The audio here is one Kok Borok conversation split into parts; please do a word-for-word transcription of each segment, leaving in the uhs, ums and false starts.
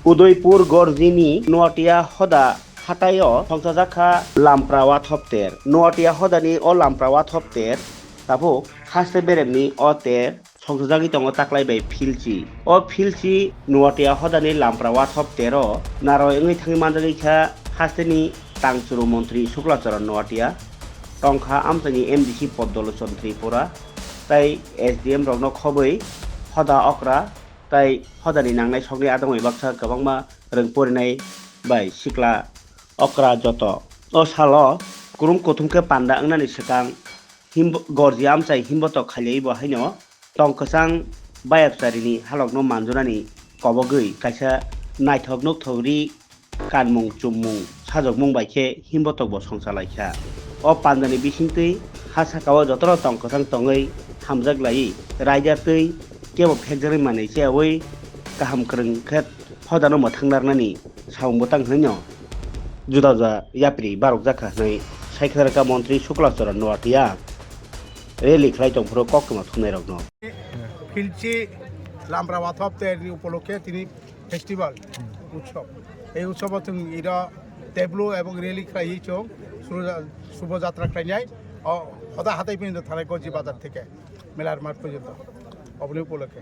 Udaipur Gorjini Noatia hoda hataio songchajak kha Lampra Wathop ter. Noatia hodani o Lampra Wathop ter tabuk haste beremni o ter songchajagwi tongo taklai bai Philchi. O Philchi Noatia hodani Lampra Wathop tero naroi wngwi thangwi manjagwi kha hasteni tangchwrwng montri Suklacharan Noatia, tongkha amchaini M D C Poddolochon Tripura tei S D M rokno khobwi hoda okra tei hodani nangnai sokni adongwi baksa kwbangma rwng porinai bai sikla okra joto. O salo kwrwng kuthum khe panda wngnani swkang himbo-, gorji amchai himbotok khailaiwi bo haino tong kwchang bayapcharini halokno manjunani kobogwi kaisa naithok nukthok ri kanmung chummung sajokmung bai khe himbotok bo songchalaikha. O pandani bisingtwi ha sakao jotono tong kwchang tongwi hamjak laiwi raida twi kebo phekjaknai manwi cheyaui kaham kwrwng khe hodano mwthang narnani samung bwtang hwnwi no juda juda yapri barokjakha hwnwi saikharka montri Suklacharan Noatia rally khlai tongphuru koktwma thumnairokno. Philchi Lampra Wathop terni upolokhe tini festival, utsob. Ei utsobo chwng iro teblu ebong rally khlaiwi chwng Shubha-, Shubha Jatra khlainai. O hoda hatai phinto thanai Gorji Bazar theke Melar Math porjonto. Oboni upolokhe.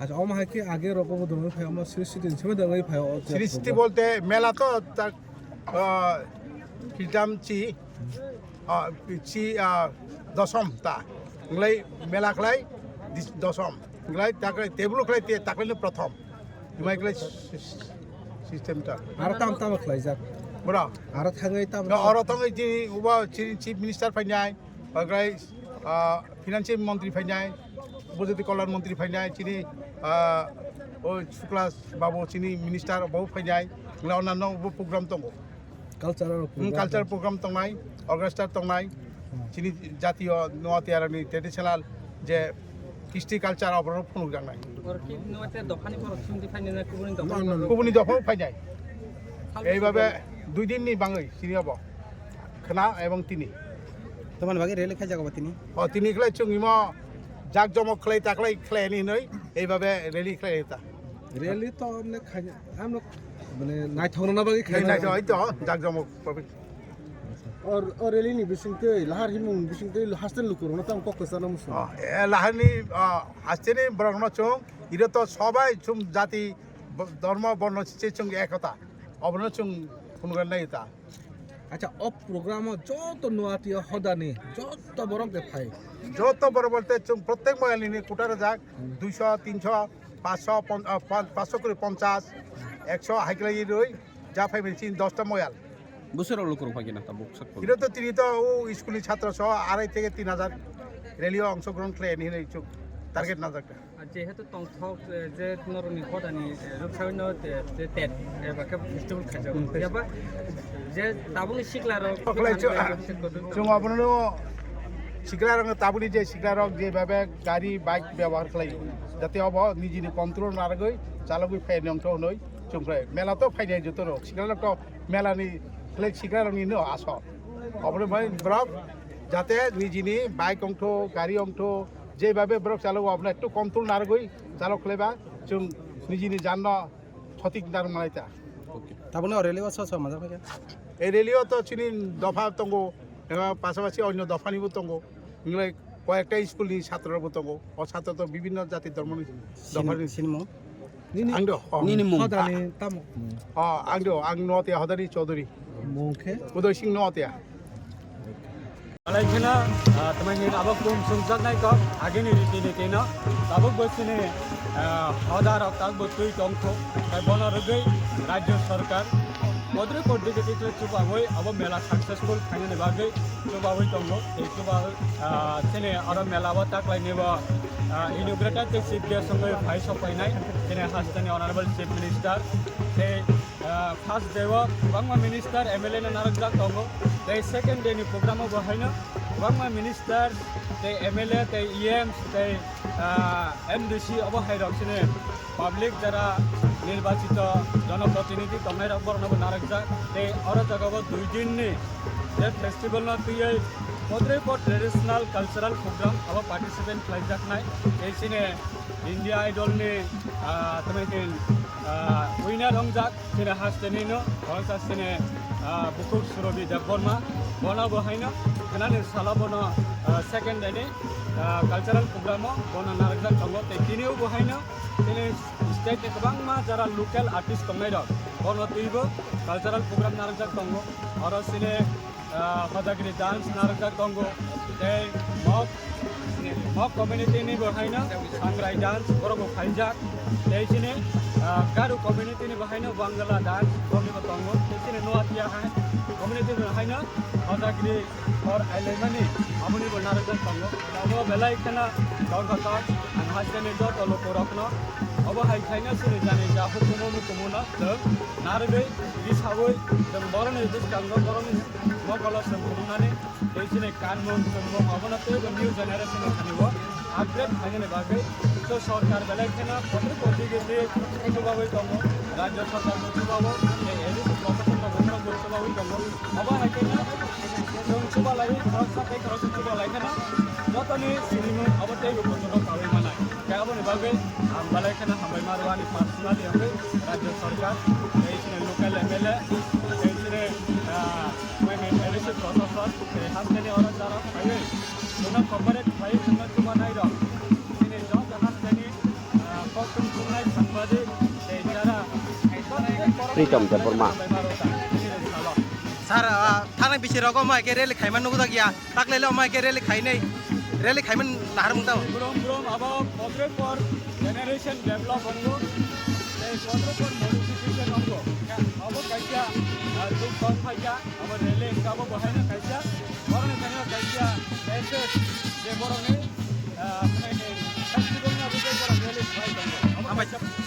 Acha, omo hai khe age rok obo dongwi phai, omo srishti din semai dongwi phai o. Srishti bolte mela to ta, ah, kitam chi, ah, chi, ah, dosom ta. Nglai mela khlai dis-, dosom. Nglai taklai teblu khlai te taklai no prothom. Himai khlai si-, si-, system ta. Aro tam tam khlai jak. Bro. Aro thangai tam. No, aro thangai chini uba chini chief minister phainai. Ogai, ah, financial montri phainai, upajati kolyan montri phainai, chini, ah, o Shukla babu chini minister bo phainai, wngla onanno bo program tongo. Cultural Hmm, program. Cultural program tongnai, orchestra tongnai, Hmm. Chini jatiyo Noatia rani traditional je history culture oborok phunuk jaknai. Oro ki Noatia dophani borok chumdi phainai na kubuni No, no, dophani no. Borok? Kubuni dophano phainai. Salbisi Eibabe borok? Dui din ni bangwi chini obo. Khna ebong tini. Tomani bagwi rally khaijak obo tini? O, tini khlai chwng imo jak jomok khlai ta khlai khlai ni hinwi eibabe rally khlai ta. Rally to amne khaina, amno mane naithokna bagwi Nai khaina. Nai to, jak jomok. Or, o rally ni bisingtwi, lahar himung bisingtwi, hasteni lukurokno tamo kok kwchana muchung. O, e, lahar ni, o, hasteni borokno chwng, iro to sobai chwng jati, bo-, dhormo, borno se chwng ekota. Obono chwng phunukna nai ta. Acha, o program o joto Noatia hodani joto borok de phai. Joto borok bolte chwng protek moyal ni kutar jak, Hmm. Duiso, tinso, paanso, pon-, ah, pon-, paanso kuri ponchas, ekso hai khlai rwi, ja phai mani chini dosta moyal. Buswk rok lukurok phai khe na tabuk sak phuru. Iro to tini to o school ni chhatro so arai theke tin hajar rally o ongshogrohon khlai ni hinwi chwng target najak. Ar jehetu tongthok, eh, je norokni hodani, eh, rwksaui no, eh, je tet, eba khe festival khaijak. Hmm. Eba je tabukni sikla rok Oklai chu, chwng abono sikla rok tabukni je sikla rok je bhabe gari, bike byabohar khlai, jate obo nijini control narwgwi chalogwi phai nongtho hwnwi chwng khlai. Mela to phainai joto rok, sikla rok to mela ni khlai sikla rok ni no asol. Obono bai borok jate nijini bike ongtho, gari ongtho, jebhabe borok chalogo, abono ektu control narwgwi chalok khlaiba, chwng nijini janno sotik narwk manai ta. Okay. Tabukni o rally o so so majak phaikha? Ei rally o to chini dopha tongo, eba pasapasi onyo dophani bo tongo, hinglai koyekta school ni chhatro rok bo tongo, o chhatro to bibhinno jati dhormo ni Sin-, dophani. Sinimung? Nini, ang do, oh. Nini mung. Hodani tamo? Oh, ang do, ang Noatia hodani Chaudhary. Mung khe? Udoy Singh Noatia. Alai kheno, ah, tamo hin abo kum sumjaknai kok, agini riti niti no, tabuk bo chini, ah, hoda rok tabuk bo twi tongkho, tai bono rwgwi rajyo sarkar, kodrwi kodrwi khe tikle chubawi abo mela successful khainani bagwi chubawi tongo, tei chuba, ah, chini oro mela o taklaini bo, ah, inaugurator tei chief guest wngwi phai sokphainai, chini hasteni honorable chief minister, tei Ah, first day o kwbangma minister, M L A no narwkjak tongo. Tei second day ni program o bo haino kwbangma minister, tei M L A, tei E Ms, tei, ah, M D C obo hai rok sini public jara nirbachito jonoprotinidhi tongnai rok borok no bo narwkjak. Tei oro jaga o dui din ni je festival no twiwi kodroi bo traditional cultural program abo participate khlaijaknai. Tei sini India Idol ni, ah, tamo khe, Ah, winner wngjak chini hasteni no, khoroksa chini, ah, bukhuk Surobi Debbarma, bono bo haino khnani salo bono, ah, second day ni, ah, cultural program o bono narwkjak tongo, tei tini bo haino chini state ni kwbangma jara local artist tongnai rok bono twibo cultural program narwkjak tongo, oro chini ah, Hojagiri dance narwkjak tongo, tei Mok, Mok community ni bo haino Sangrai dance borok bo phaijak, tei chini, ah, Garo community ni bo haino Bangla dance borok ni bo tongo, tei chini Noatia hai community ni bo haino Hojagiri or Ailaimani aboni bo narwkjak tongo. Abo belai kheno tongkha tong, ang hasteni joto lukurokno obo hai khaino chini jani ja hukumu mukumu no chwng narwgwi risaui chwng borokni bwskango borokni mokolo chwng phunuknani tei chini kanmung chwngmung abono teibo new generation ni thani o upgrade khainani bagwi so sorkar belai kheno kotor kotor giti chubaui tongo, rajya sorkar bo chubao, tei A D C profession rok bo chubao tongo. Abo hai kheno chwng chubalai khoroksa tei khoroksa chubalai kheno jotoni sinimung abo teibo kotor kaui manai. Khe aboni bagwi ang belai kheno hambai ma rwani personally wngwi rajya sorkar, tei chini local M L A, tei chini, ah, A D C proshasok, tei hasteni oro jara phaiwi chwngno cooperate phaiwi chwngno chubanai rok. Chini joto hasteni, ah, kok thum thumnai sangbadik, tei jara Pritom Debbarma. Hambai ma rwkha, chini salo. Sir, ah, thangnai bisi rogo mai khe rally khaima nukjak ya. Taklai le omo hai khe rally khainai, rally khaimani nahar mung tamo. Brom brom abo kobre por generation develop ongbo, tei kobre por modification ongbo. Abo kaisa, ah, duk kok phaikha, abo rally wngkha abo bohaino kaisa, borokni thani kaisa message je borokni, ah, festival ni abo borok rally khlai tongo. Abo hambai. Kaisa